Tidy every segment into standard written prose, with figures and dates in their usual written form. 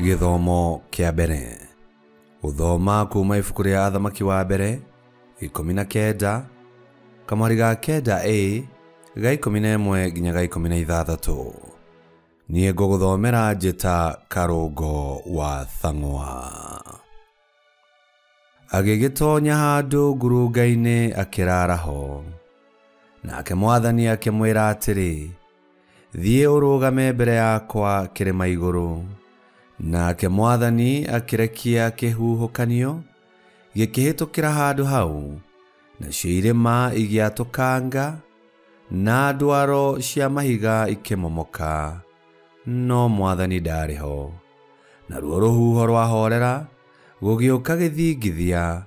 Gĩthomo kĩa mbere. Gũthoma kuma ibuku rĩa Athamaki wa mbere 19 kamwari ga 9a ga 11 nginya ga 16. Niĩ ngũgũthomera njĩta Karũngo wa Thang'wa. Agĩgĩtonya handũ ngurunga-inĩ akĩrara ho. Nake Mwathani akĩmwĩra atĩrĩ, thiĩ ũrũgame mbere yakwa kĩrĩma igũrũ. Nake Mwathani akĩrekia kĩhuhũkanio gĩkĩhĩtũkĩra handũ hau, nacio irĩma igĩatũkanga na ndwaro cia mahiga ikĩmomoka, no Mwathani ndaarĩ ho. Naruo rũhuho rwahorera gũgĩũka gĩthingithia,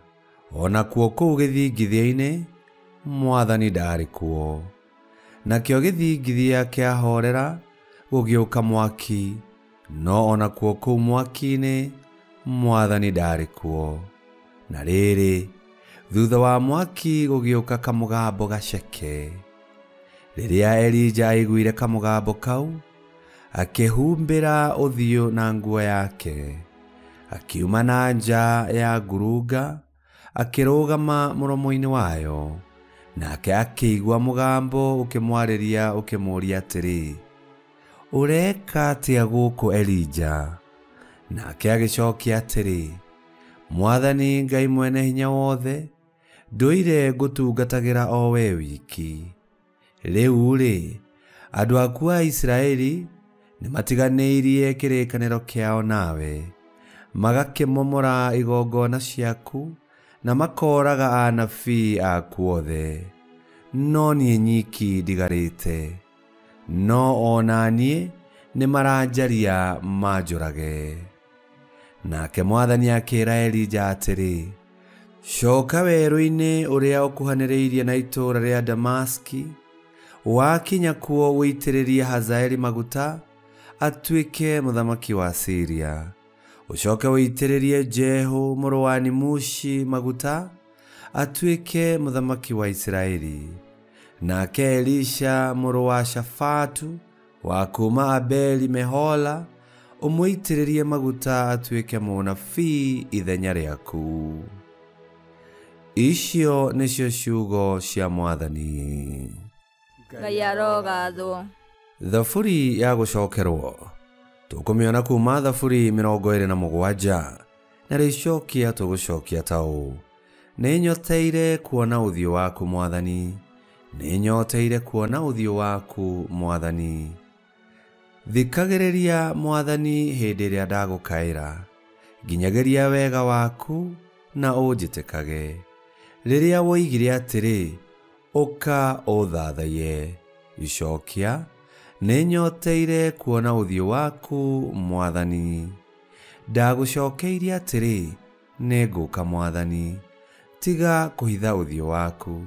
o nakuo kũu gĩthingithia-inĩ Mwathani ndaarĩ kuo. Nakĩo gĩthingithia kĩahorera gũgĩũka mwaki, no o nakuo kũu mwaki-inĩ Mwathani ndaarĩ kuo. Na rĩrĩ, thutha wa mwaki gũgĩũka kamũgambo gaceke. Rĩrĩa Elija aiguire kamũgambo kau, akĩhumbĩra ũthiũ na nguo yake, akiuma na nja ya ngurunga, akĩrũgama mũromo-inĩ wayo. Nake akĩigua mũgambo ũkĩmwarĩria ũkĩmũũria atĩrĩ, ũreka atĩa gũkũ Elija? Nake agĩcokia atĩrĩ, Mwathani Ngai mwene hinya wothe, ndũire ngũtungatagĩra o we wiki. Rĩu-rĩ, andũ aku a Isiraeli nĩmatiganĩirie kĩrĩkanĩro kĩao nawe, magakĩmomora igongona ciaku na makoraga anabii aku othe. No niĩ nyiki ndigarĩte, no ona niĩ nĩmaranjaria manjũrage. Nake Mwathani akĩĩra Elija atĩrĩ, coka werũ-inĩ ũrĩa ũkuhanĩrĩirie na itũũra rĩa Damaski, wakinya kuo ũitĩrĩrie Hazaeli maguta atuĩke mũthamaki wa Siria. Ũcoke ũitĩrĩrie Jehu mũrũ wa Nimushi maguta atuĩke mũthamaki wa Isiraeli. Nake Elisha mũrũ wa Shafatu wa kuma Abeli Mehola ũmũitĩrĩrie maguta atuĩke mũnabii ithenya rĩaku. Icio nĩcio ciugo cia Mwathani. Ngai arogathwo. Thaburi ya gũcokerwo tũkũmĩona kuma Thaburi 27 na rĩcokia tũgũcokia ta ũũ: nĩnyoteire kuona ũthiũ waku Mwathani, nĩnyoteire kuona ũthiũ waku Mwathani. Thikagĩrĩria Mwathani hĩndĩ ĩrĩa ndagũkaĩra, nginyagĩria wega waku na ũnjĩtĩkage. Rĩrĩa woigire atĩrĩ, ũka ũthathaiye. Icokia, nĩnyoteire kuona ũthiũ waku Mwathani. Ndagũcokeirie atĩrĩ, nĩngũka Mwathani. Tiga kũhitha ũthiũ waku,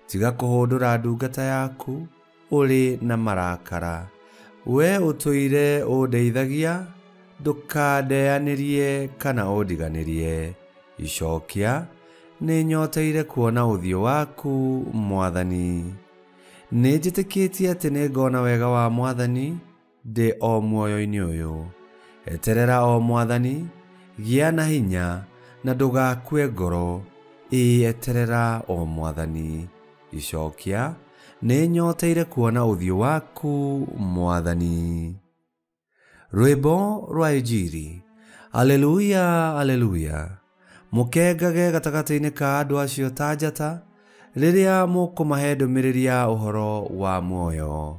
tiga kũhũndũra ndungata yaku ũrĩ na marakara. We ũtũire ũndeithagia, ndũkandeanĩrie kana ũndiganĩrie. Icokia, nĩnyoteire kuona ũthiũ waku Mwathani. Nĩnjĩtĩkĩtie atĩ nĩngona wega wa Mwathani ndĩ o muoyo-inĩ ũyũ. Eterera o Mwathani, gĩa na hinya na ndũgakue ngoro. Ĩĩ, eterera o Mwathani. Icokia, nĩnyoteire kuona ũthiũ waku Mwathani. Rwĩmbo rwa Injiri. Aleluya, aleluya. Mũkengage gatagatĩ-inĩ ka andũ acio ta njata rĩrĩa mũkũmahe ndũmĩrĩri ya ũhoro wa muoyo.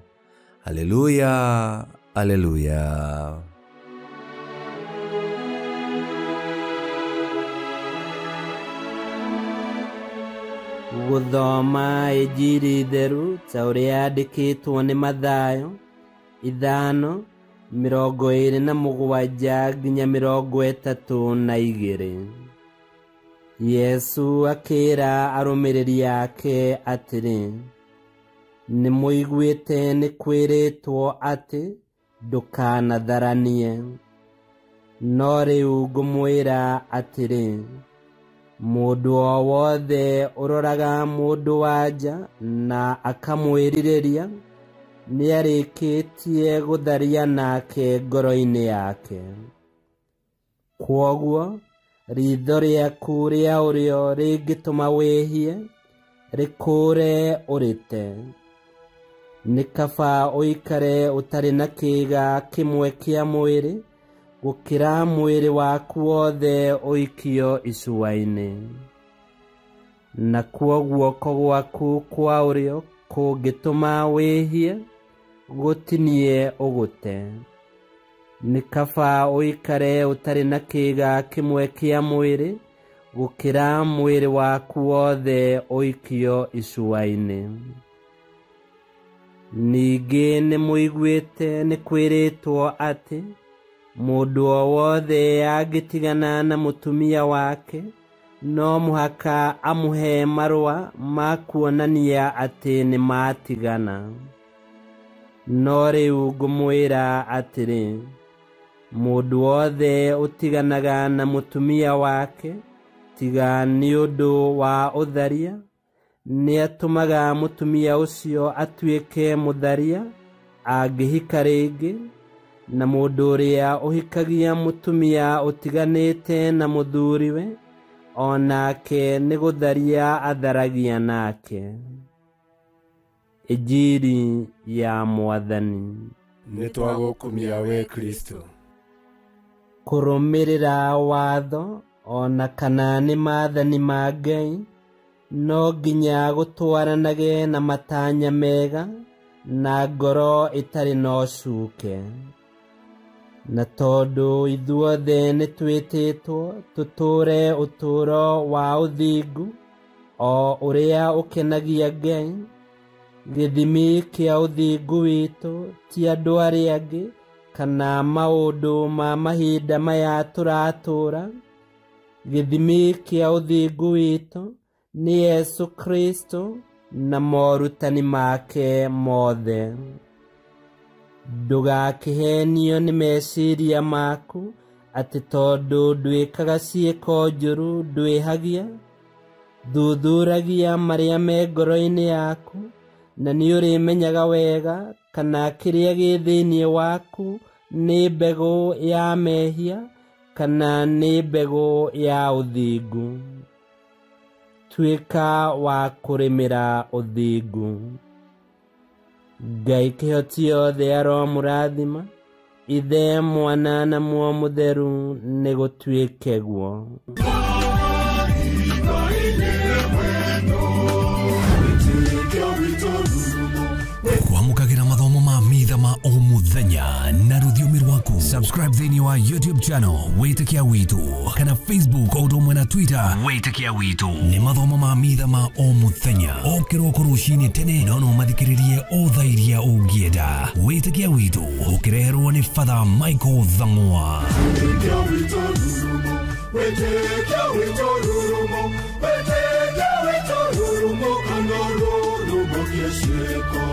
Aleluya, aleluya. Gũthoma Injiri theru ta ũrĩa yandĩkĩtwo nĩ Mathayo 5:27 nginya 32. Yesu akĩĩra arũmĩrĩri ake atĩrĩ, nĩmũiguĩte nĩkwĩrĩtwo atĩ ndũkanatharanie. No rĩu ngũmwĩra atĩrĩ, mũndũ o wothe ũroraga mũndũ-wa-nja na akamwĩrirĩria nĩarĩkĩtie gũtharia nake ngoro-inĩ yake. Kwoguo ritho rĩaku rĩa ũrĩo rĩngĩtũma wĩhie, rĩkũũre ũrĩte. Nĩ kaba ũikare ũtarĩ na kĩĩga kĩmwe kĩa mwĩrĩ gũkĩra mwĩrĩ waku wothe ũikio icua-inĩ. Nakuo guoko gwaku kwa ũrĩo kũngĩtũma wĩhie, gũtinie ũgũte. Nĩ kaba ũikare ũtarĩ na kĩĩga kĩmwe kĩa mwĩrĩ gũkĩra mwĩrĩ waku wothe ũikio icua-inĩ. Ningĩ nĩmũiguĩte nĩkwĩrĩtwo atĩ mũndũ o wothe angĩtigana na mũtumia wake no mũhaka amũhe marũa ma kuonania atĩ nĩmatigana. No rĩu ngũmwĩra atĩrĩ, mũndũ wothe ũtiganaga na mũtumia wake tiga nĩ ũndũ wa ũtharia, nĩatũmaga mũtumia ũcio atuĩke mũtharia angĩhika rĩngĩ, na mũndũ ũrĩa ũhikagia mũtumia ũtiganĩte na mũthuriwe o nake nĩ gũtharia atharagia nake. Injiri ya Mwathani. Nĩtwagũkumia we Kristo. Kũrũmĩrĩra watho o na kana nĩ maathani ma Ngai no nginya gũtwaranage na matanya mega na ngoro ĩtarĩ na ũcuke. Na tondũ ithuothe nĩtwĩtĩtwo tũtũũre ũtũũro wa ũthingu o ũrĩa ũkenagia Ngai, gĩthimi kĩa ũthingu witũ ti andũ arĩa angĩ kana maũndũ ma mahinda maya tũratũũra. Gĩthimi kĩa ũthingu witũ nĩ Yesu Kristo na morutani make mothe. Ndũgakĩhenio nĩ meciria maku atĩ tondũ ndwĩkaga ciĩko njũru ndwĩhagia. Thuthuragia marĩa me ngoro-inĩ yaku, na nĩũrĩmenyaga wega kana kĩrĩa gĩ thĩinĩ waku nĩ mbegũ ya mehia kana nĩ mbegũ ya ũthingu. Tuĩka wa kũrĩmĩra ũthingu. Ngai kĩhoti yothe aromũrathima, Ithe, Mwana na Muoyo Mũtheru, nĩgũtuĩke guo. Kwamũkagĩra mathomo ma mitha ma o mũthenya na rũthiomi rwaku. Subscribe thĩinĩ wa YouTube channel Wĩtĩkia Witũ kana Facebook o ũndũ ũmwe na Twitter Wĩtĩkia Witũ. Nĩ mathomo ma mitha ma o mũthenya o kĩroko rũcinĩ tene, no no mathikĩrĩrie o thaa iria ũngĩenda. Wĩtĩkia Witũ ũkĩreherwo nĩ Father Michael Thang'wa. Wĩtĩkia witũ rurumo, wĩtĩkia witũ rurumo, kana rurumo kĩciko.